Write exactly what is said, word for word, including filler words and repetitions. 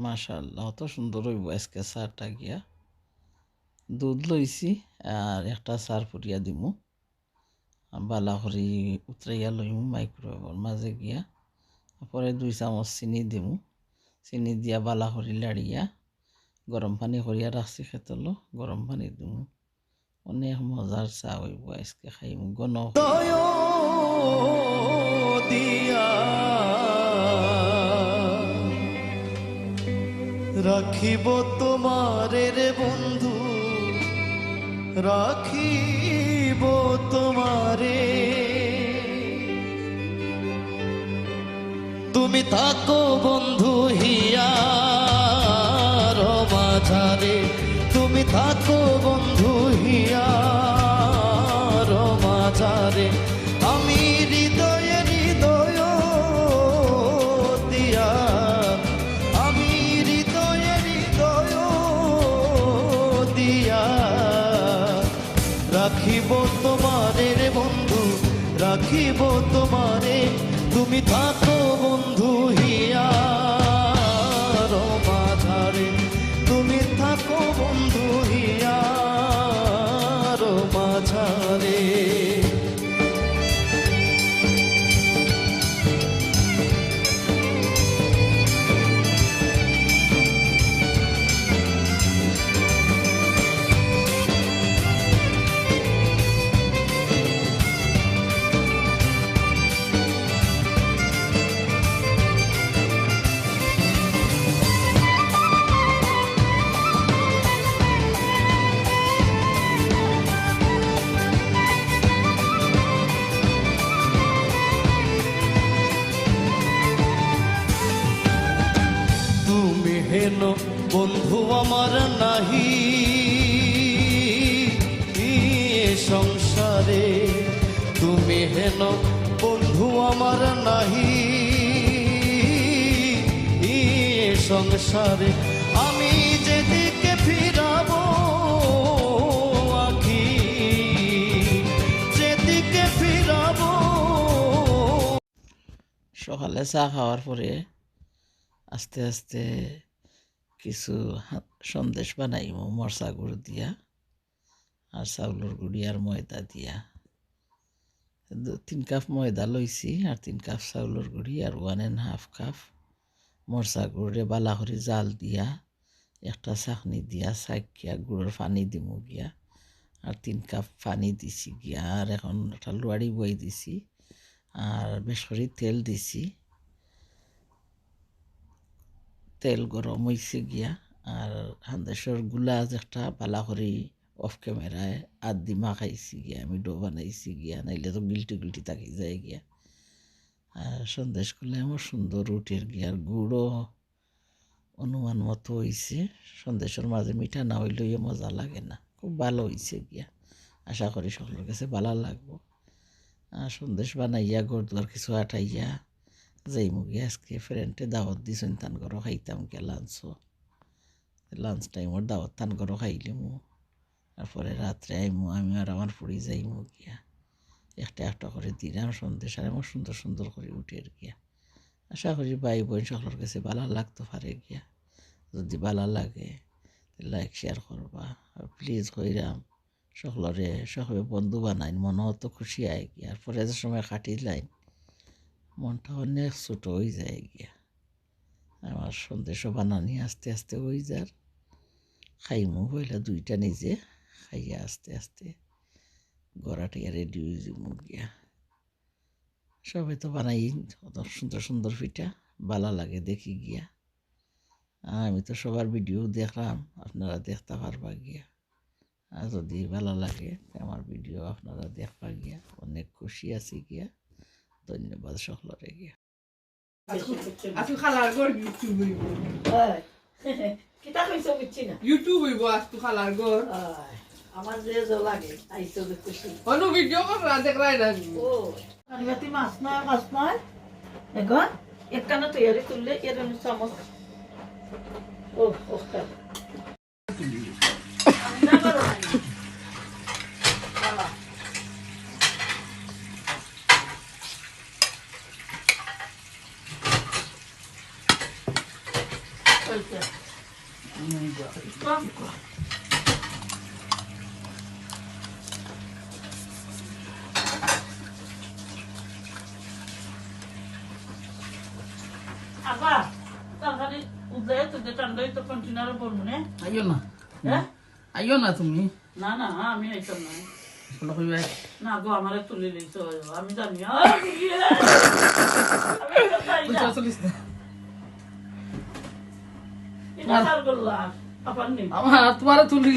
মাশাআল্লাহ, অত সুন্দর অইবো আইজকে চাটা গিয়া। দুধ লইছি আর একটা চার পুরিয়া দিমু। বালা করি উতরাইয়া লইমু microwave-র মাঝে গিয়া। পরে দুই চামচ চিনি দিমু। চিনি দিয়া বালা করি লাড়িয়া গরম পানি করিয়া রাখছি কেটলো, গরম পানি দিমু। অনেক মজার চা অইবো আইজকে, খাইমু ঘন। হৃদয় দিয়া রাখিব তোমারে রে বন্ধু, রাখিব তোমারে। তুমি থাকো বন্ধু হিয়ার মাঝারে, তুমি থাকো বন্ধু হিয়ার মাঝারে। আমি হৃদয়ে হৃদয় দিয়া, আমি হৃদয়ে হৃদয় দিয়া রাখিব তোমারে রে বন্ধু, রাখিব তোমারে। তুমি থাকো বন্ধু হিয়ার মাঝারে, তুমি থাকো বন্ধু হিয়ার মাঝারে। তুমি হেন বন্ধু আমার নাহি সংসারে, তুমি হেন বন্ধু আমার নাহি সংসারে। আমি যেদিকে ফিরাবো আখি, যেদিকে ফিরাবো। সকালে চা খাওয়ার পরে আস্তে আস্তে কিছু হা-, সন্দেশ বানাইমু মরচা গুড় দিয়া, আর চাউলর গুড়ি আর ময়দা দিয়া। দু-, তিন কাপ ময়দা লইছি, আর তিন কাপ চাউলর গুড়ি, আর one and half কাপ মরচা গুড়রে বালা করি জাল দিয়া, একটা ছাকনি দিয়া ছাকিয়া গুড়র পানি দিমু গিয়া, আর তিন কাপ পানি দিছি গিয়া, আর এখন একটা লুয়াড়ি বই দিছি, আর বেশ করি তেল দিছি। তেল গরম অইছে গিয়া, আর হান্দেশর গুলা যেটা বালা করি off camera-য় আত দি মাখাইছি গিয়া, আমি dough বানাইছি গিয়া, নাইলে তো গিলটি গিলটি থাকি যায় গিয়া। আর সন্দেশ করলে আমার সুন্দর উঠের গিয়া, আর গুড়ও অনুমান মতো অইছে। সন্দেশর মাঝে মিঠা না অইলে ইয়ে মজা লাগে না, খুব ভালা অইছে গিয়া। আশা করি সকলর কাছে ভালা লাগবো। আর সন্দেশ বানাইয়া, ঘর দুয়ার কিছু আটাইয়া যাইমু গিয়া। আজকে friend-এ দাওয়াত দিছইন, তান ঘরো খাইতাম গিয়া lunch-ও। Lunch time-র দাওয়াত তান ঘরো খাইলিমু। তারপরে রাত্রে আইমু, আমি আর আমার ফুড়ি যাইমু গিয়া। একটা একটা করি দিরাম সন্দেশ, আর এমন সুন্দর সুন্দর করি উঠের গিয়া। আশা করি ভাই বইন সকলর কাছে ভালা লাগতো পারে গিয়া। যদি ভালা লাগে, like share করবা। আর please কইরাম, সকলরে, সকলে বন্ধু বানাইন, মনও তো খুশি অয় গিয়া। আর পরে যে সময় কাটিলাইন, মনটা অনেক ছোট অই যায় গিয়া। আমার সন্দেশও বানানি আস্তে আস্তে অই যার। খাইমু পয়লা দুইটা নিজে, খাইয়া আস্তে আস্তে ঘর আটিয়া ready অই যাইমু গিয়া। সবে তো বানাইন অত সুন্দর সুন্দর পিঠা, ভালা লাগে দেখি গিয়া। আর আমি তো সবার video দেখরাম, আপনারা দেখতা পারবা গিয়া। আর যদি ভালা লাগে, তে আমার video আপনারা দেখবা গিয়া। অনেক খুশি আছি গিয়া। ধন্যবাদ সকলরে গিয়া। আজকু খালার ঘর YouTube অইবো। অয়। কিতা কইছো বুঝছি না। YouTube অইবো আজকু খালার ঘর। অয়। আমার যে জো লাগে, আইছো যে খুশি। অনু video কররা দেখরায় না। ও। কারিবাতি মাছ নয়, মাছ নয়। দেখো, একখানা তৈয়ারি করলে এর অনু চামচ। ও, ও, হয়েছে। আবার তরকারি উদে তো যে ঠান্ডা হইতো কন্টেনারে ভরবো নে। আইও না। হ্যাঁ? আইও না তুমি। না, না, আমি আইতাম না। বলো কই ভাই? না গো, আমারে তুলি লইছো, আমি জানি। আর কি রে? আমি তো চাই না। বুঝছো, চলিস না। এটা কার করলা? আবার নেই। আমার তোমারে তুলি